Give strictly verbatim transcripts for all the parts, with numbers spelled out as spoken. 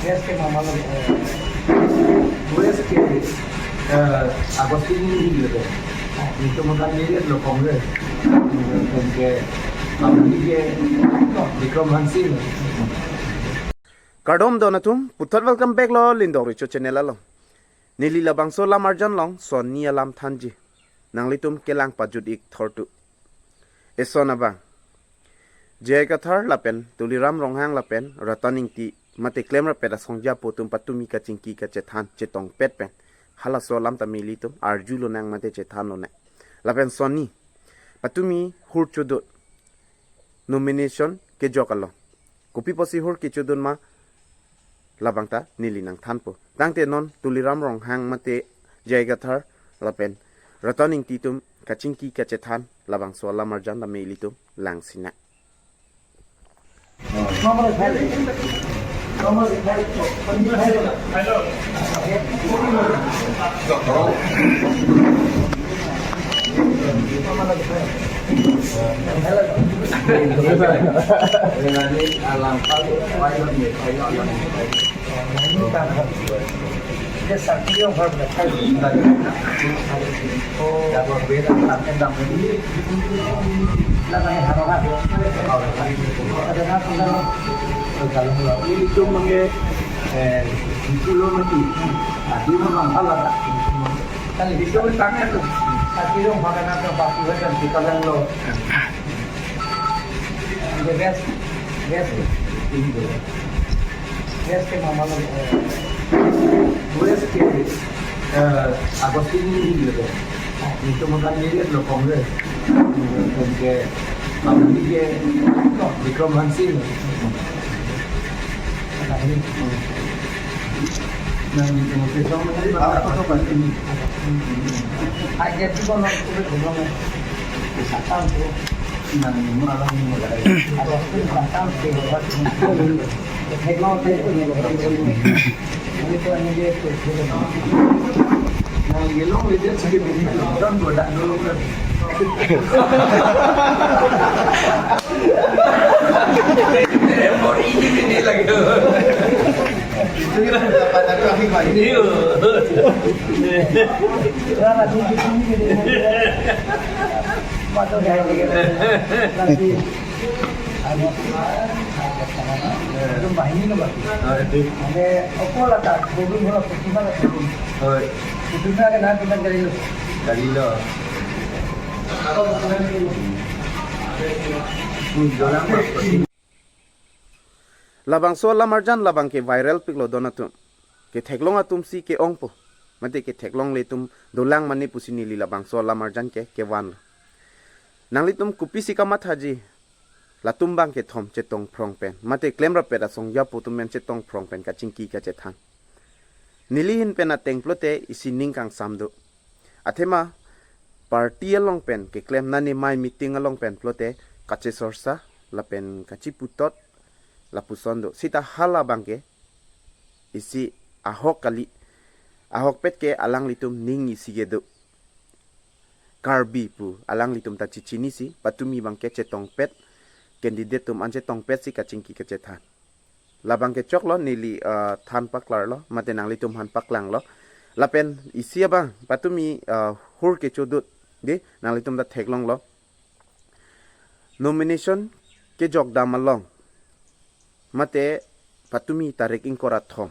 West ke Mama lo, eh, West ke, eh, Agustin Engi lo. Itu makan mirip lo Congress. Ke Amri ke Bikram Hansi lo. Kardom don atum, puthot welcome back lo Lindok Recho channel along. Neli labangso lam arjan along sonni alam thanji. Nanglitum kelang pajut ik thortu. Eson abang, J I Kathar lapen Tuliram Ronghang lapen Ratan Ingti mate klemrapet asong japo atum patumi kachingki kachethan chetongpet pen halaso alam ta nelitum arjulonang mate chethanlonang. Lapen sonni patumi hur chodot nomination kejok along kopi pusi hur kechodun ma, labang ta neli nangthanpo. Tangte non Tuliram Ronghang mate J I Kathar lapen Ratan Ingti atum kachingki kachethan labangso alam arjan ta nelitum langsinang. West, West ke Mama lo, eh, West ke, eh, Agustin Engi lo. Itu makan mirip lo Congress. Ke Amri ke Bikram Hansi lo. Nah, itu mau pisau, apa tuh, Pak? Aja tuh kalau itu belum. Satpam tuh. Itu bahini lo, Pak. Ada apa lah, tak? Belum, belum, kita lah belum. Itu kan ada nanti kan dari lo. Dari lo. Hmm, dolang, Pak. Labangso alam arjan labang ke viral piklo don atum. Ketheklong atum si ke-ongpo. Mate ketheklongle atum dolang mane pusi neli labangso alam arjan ke kevanlo. Nanglitum kopisi kamathaji, latum bang kethom chetongphrong pen mate klemrapet asong japo atum pen chetongphrong pen kachingki kachethan. Neli ahin pen ateng pulote isi ning kangsam do. Athema party along pen keklem nane mai meeting along pen pulote kachesorsa lapen kachiputot lapuson do. Sita hala bang ke isi ahok kali, ahokpet ke alanglitum ning isi kedo. Karbi pu alanglitum ta chichinisi, patumi bang ke chetongpet, candidate atum an chetongpet si kachingki kachethan. Labang ke choklo neli, eh, than paklarlo, mate nanglitum aphan paklanglo. Lapen isi abang, patumi, eh, hur kechodot, di, nanglitum ta theklonglo. Nomination kejok dam along, mate patumi tarik ingkoi ra thom,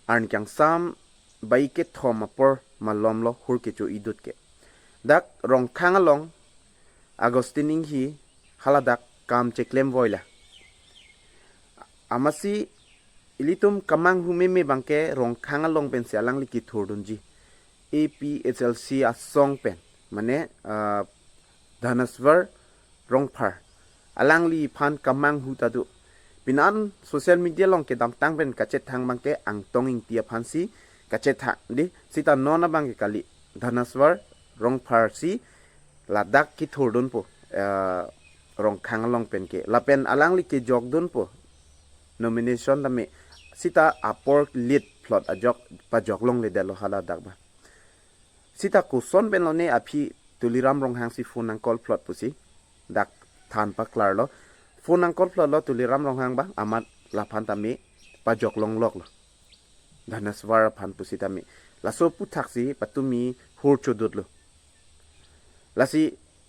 arni kangsam bai kethom apor malomlo hur kecho-idut ke. Dak Rongkhang along Agustin Engi haladak kam cheklem voila. Amatsi ilitum kemanghu meme bang ke Rongkhang along pensi alangli kethurdunji A P H L C asong pen, mane, ah, Dhanaswar Rongphar. Alangliphan kemanghu ta do. Pinan social media along kedamtang pen kachethang bang ke Angtong Ingti aphan si kachethang di. Sita non abang ke kali, Dhanaswar Rongphar si ladak kethurdunpo, eh, Rongkhang along pen ke. Lapen alangli kejokdunpo nomination tame, sita apor lead plot ajok pajok longledetlo haladak ba. Sita koson pen lone aphi Tuliram Ronghang si phone nang call plot pusi dak than paklarlo. Phone nang call plotlo Tuliram Ronghang bang, amat laphan tame pajok longloklo. Dhanaswar aphan pusitame laso aputhak si patumi hur chodutlo. Lasi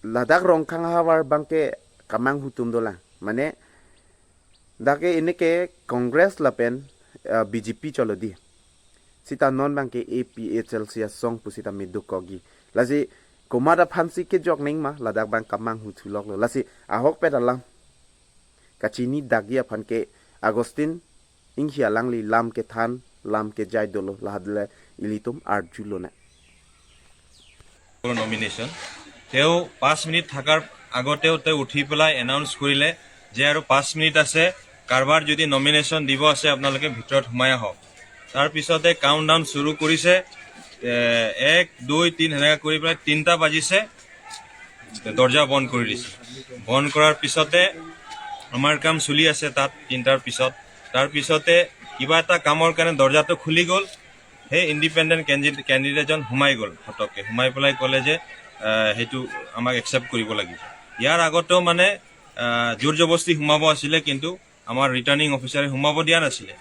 ladak Rongkhang ahavar abangke kamanghu atum dolang. Mane dak ke ini ke Congress lapen, eh, B J P cholo di. Sita non abangke A P H L C asong pusitame dokokji. Lasi komat aphan si kejok nangma, ladak abang kamanghu thuloklo. Lasi ahokpet alam kachini dakji aphan ke Augustine Inghi alangli lam kethan, lam kejai dolo, lahadle ilitum arjulonang. Nomination. তেওঁ পাঁচ মিনিট থকাৰ আগতেও তেওঁ উঠি পেলাই এনাউন্স কৰিলে যে আৰু পাঁচ মিনিট আছে, কাৰোবাৰ যদি নমিনেশ্যন দিব আছে আপোনালোকে ভিতৰত সোমাই আহক। তাৰ পিছতে কাউণ্ট ডাউন চুৰু কৰিছে। এ, এক, দুই, তিন, সেনেকৈ কৰি পেলাই তিনিটা বাজিছে, দৰ্জা বন্ধ কৰি দিছে। বন্ধ কৰাৰ পিছতে আমাৰ কাম চলি আছে তাত তিনিটাৰ পিছত। তাৰ পিছতে কিবা এটা কামৰ কাৰণে দৰ্জাটো খুলি গ'ল। সেই ইণ্ডিপেণ্ডেণ্ট কেণ্ডিডেটজন সোমাই গ'ল ফটককে। সোমাই পেলাই ক'লে যে, আহ, সেইটো আমাক একচেপ্ট কৰিব লাগিব। ইয়াৰ আগতেও মানে, আহ, জোৰ জবস্তি সোমাব আছিলে, কিন্তু আমাৰ ৰিটাৰ্ণিং অফিচাৰে সোমাব দিয়া নাছিলে।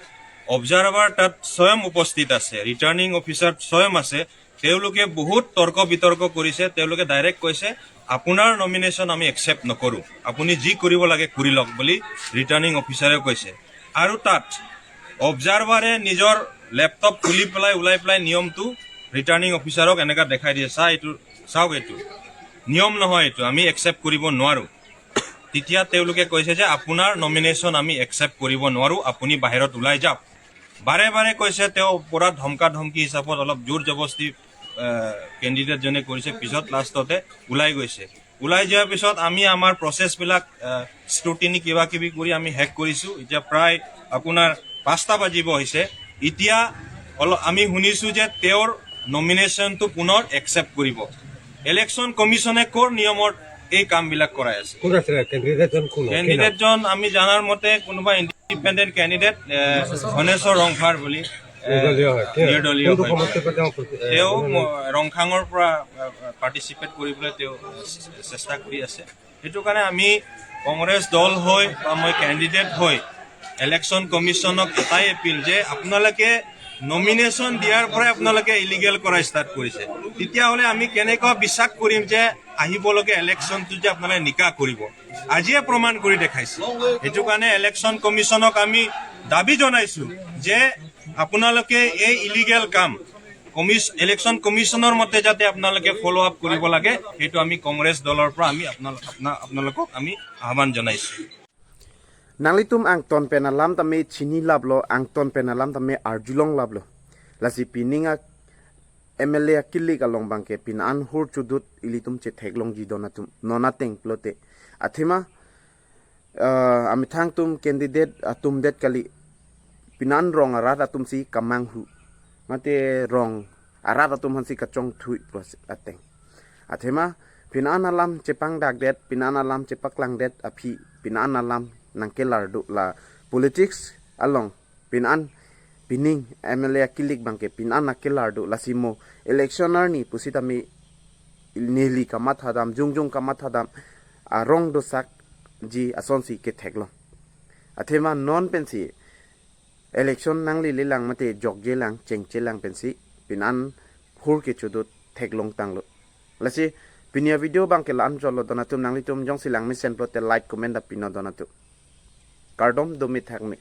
অবজাৰ্ভাৰ তাত স্বয়ং উপস্থিত আছে, ৰিটাৰ্ণিং অফিচাৰ স্বয়ং আছে। তেওঁলোকে বহুত তৰ্ক বিতৰ্ক কৰিছে। তেওঁলোকে ডাইৰেক্ট কৈছে, "আপোনাৰ নমিনেশ্যন আমি একচেপ্ট নকৰোঁ, আপুনি যি কৰিব লাগে কৰি লওক" বুলি ৰিটাৰ্ণিং অফিচাৰে কৈছে। আৰু তাত অবজাৰ্ভাৰে নিজৰ লেপটপ খুলি পেলাই ওলাই পেলাই নিয়মটো ৰিটাৰ্ণিং অফিচাৰক এনেকা দেখাই দিয়ে, "চা এইটো, চাওক, এইটো নিয়ম নহয়, এইটো আমি একচেপ্ট কৰিব নোৱাৰোঁ।" তেতিয়া তেওঁলোকে কৈছে যে, "আপোনাৰ নমিনেশ্যন আমি একচেপ্ট কৰিব নোৱাৰোঁ, আপুনি বাহিৰত ওলাই যাওক।" বাৰে বাৰে কৈছে। তেওঁ পুৰা ধমকা ধমকি হিচাপত অলপ জোৰ জবস্তি, আহ, কেণ্ডিডেটজনে কৰিছে। পিছত লাষ্টতে ওলাই গৈছে। ওলাই যোৱাৰ পিছত আমি আমাৰ প্ৰচেছবিলাক, আহ, স্ক্ৰুটিনি কিবা কিবি কৰি আমি শেষ কৰিছোঁ। এতিয়া প্ৰায় আপোনাৰ পাঁচটা বাজিব হৈছে। এতিয়া অলপ আমি শুনিছোঁ যে তেওঁৰ নমিনেশ্যনটো পুনৰ একচেপ্ট কৰিব। ইলেকশ্যন কমিশ্যনে ক'ৰ নিয়মত এই কামবিলাক কৰাই আছে? কোন আছিলে কেণ্ডিডেটজন? কোন? কি নাম? কেণ্ডিডেটজন আমি জানাৰ মতে কোনোবা ইণ্ডিপেণ্ডেণ্ট কেণ্ডিডেট, এ, ধনেশ্বৰ ৰংফাৰ বুলি, এ, নিৰ্দলীয় হয়। কিয়? নিৰ্দলীয় কোনটো হয়। সময়ত তেওঁ তেওঁ ম- ৰংখাঙৰ পৰা, এ, পাৰ্টিচিপেট কৰিবলৈ তেওঁ, এ, চেষ্টা কৰি আছে। সেইটো কাৰণে আমি কংগ্ৰেছ দল হৈ বা মই কেণ্ডিডেট হৈ ইলেকশ্যন কমিশ্যনক এটাই এপিল যে আপোনালোকে নমিনেশ্যন দিয়াৰ পৰাই আপোনালোকে ইলিগেল কৰা ষ্টাৰ্ট কৰিছে। তেতিয়াহ'লে আমি কেনেকুৱা বিশ্বাস কৰিম যে আহিবলগীয়া ইলেকশ্যনটো যে আপোনালোকে নিকা কৰিব? আজিয়ে প্ৰমাণ কৰি দেখাইছে। সেইটো কাৰণে ইলেকশ্যন কমিশ্যনক আমি দাবী জনাইছোঁ যে আপোনালোকে এই ইলিগেল কাম কমিছ- ইলেকশ্যন কমিশ্যনৰ মতে যাতে আপোনালোকে ফ'ল' আপ কৰিব লাগে, সেইটো আমি কংগ্ৰেছ দলৰ পৰা আমি আপোনালোক- আপনা- আপোনালোকক আমি আহ্বান জনাইছোঁ। Nanglitum angton pen alam tame chinilaplo, angton pen alam tame arjulonglaplo. Lasi pining a M L A akilik along abangke pin-an hur chodut ilitum chetheklongji don atum, non ateng pulote. Athema, eh, amethang atum candidate atum det kali, pin-an rong arat atum si kamanghu, mate rong arat atum aphan si kachongthui pusi ateng. Athema pin-an alam chepangdakdet, pin-an alam chepaklangdet aphi, pin-an alam nangkelar do, la politics along pin-an pining M L A akilik abangke pin-an nangkelar do. Lasi mo election arni pusitame neli kamathadam, jongjong kamathadam, arong dosakji asonsi ketheklong. Athema non pensi election nanglelelang mate jokjelang, chengchelang pensi pin-an hur kechodut theklongtanglo. Lasi pini avideo abangke la-an jolo don atum, nanglitum jongsi langmesen pulote like, comment da pinon don atum. Kardom, dome thakme.